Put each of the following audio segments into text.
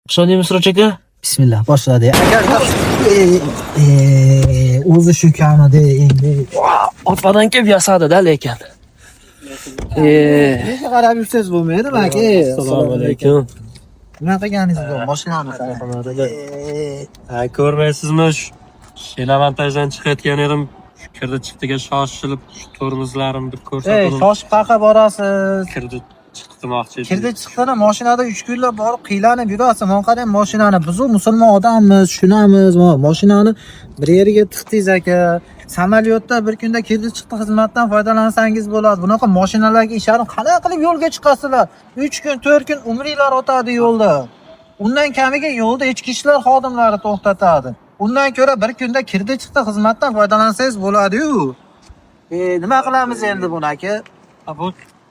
Ishondingmi, Siroj aka? Bismillah, boshladi. Agar o'zi shu kamida endi. Orqadan kelib yasadi-da lekin. Nega qarab yursangiz bo'lmaydimi, aka? Assalomu alaykum. Nima qilganingiz bu? Mashinani. Ha, ko'rmaysizmi, shu shinamontajdan chiqayotgan edim. Shu kirdi chiqdiga shoshilib, shu tormozlarim bir Ey, ko'rsatib shoshib qayerga borasiz? Kirdi chiqdi demoqchi edim. Kirdi chiqdini mashinada 3 kunlab borib qiylanib yurasiz. Mana qarang mashinani. Biz u musulmon odammiz, tushunamiz. Mana mashinani bir yeriga tiqdingiz, aka. Samolyotda bir kunda kirdi chiqdi xizmatdan foydalansangiz bo'ladi. Bunaqa mashinalarga ishonib qanaqa qilib yo'lga chiqasizlar? 3 kun, 4 kun umringlar o'tadi yo'lda. Undan kamiga yo'lda ichki ishlar xodimlari to'xtatadi. Undan ko'ra bir kunda kirdi chiqdi xizmatdan foydalansangiz bo'ladi-yu. Nima qilamiz endi buni, aka? Ha, bu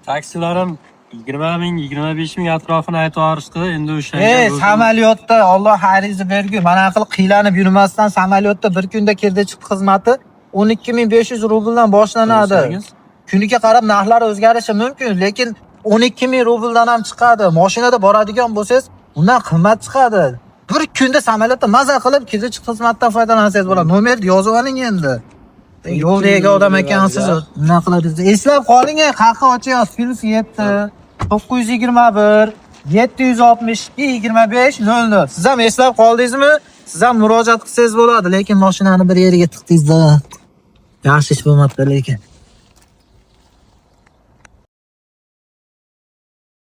taksilar ham 20 ming, 25 ming atrofini aytib yuborishdi endi o'shanga. Ey, samolyotda Alloh xayringizni bergur. Mana qilib qiylanib yurmasdan samolyotda bir kunda kirdi chiqdi xizmati 12 500 rubldan boshlanadi. Ko'rsangiz. Kuniga qarab narxlar o'zgarishi mumkin, lekin 12 000 rubldan ham chiqadi. Mashinada boradigan bo'lsangiz, undan qimmat chiqadi. Bir kunda samolyotda maza qilib kirdi chiqdi xizmatdan foydalansangiz bo'ladi. Nomerni yozib oling endi. Yo'ldagi odam ekansiz, nima qiladi? Eslab qoling, qayerqa ochyapsiz? +7 921 762 25 00. Siz ham eslab qoldingizmi? Siz ham murojaat qilsangiz bo'ladi, lekin mashinani bir yeriga tiqdingiz-da. Yaxshi ish bo'lmabdi lekin.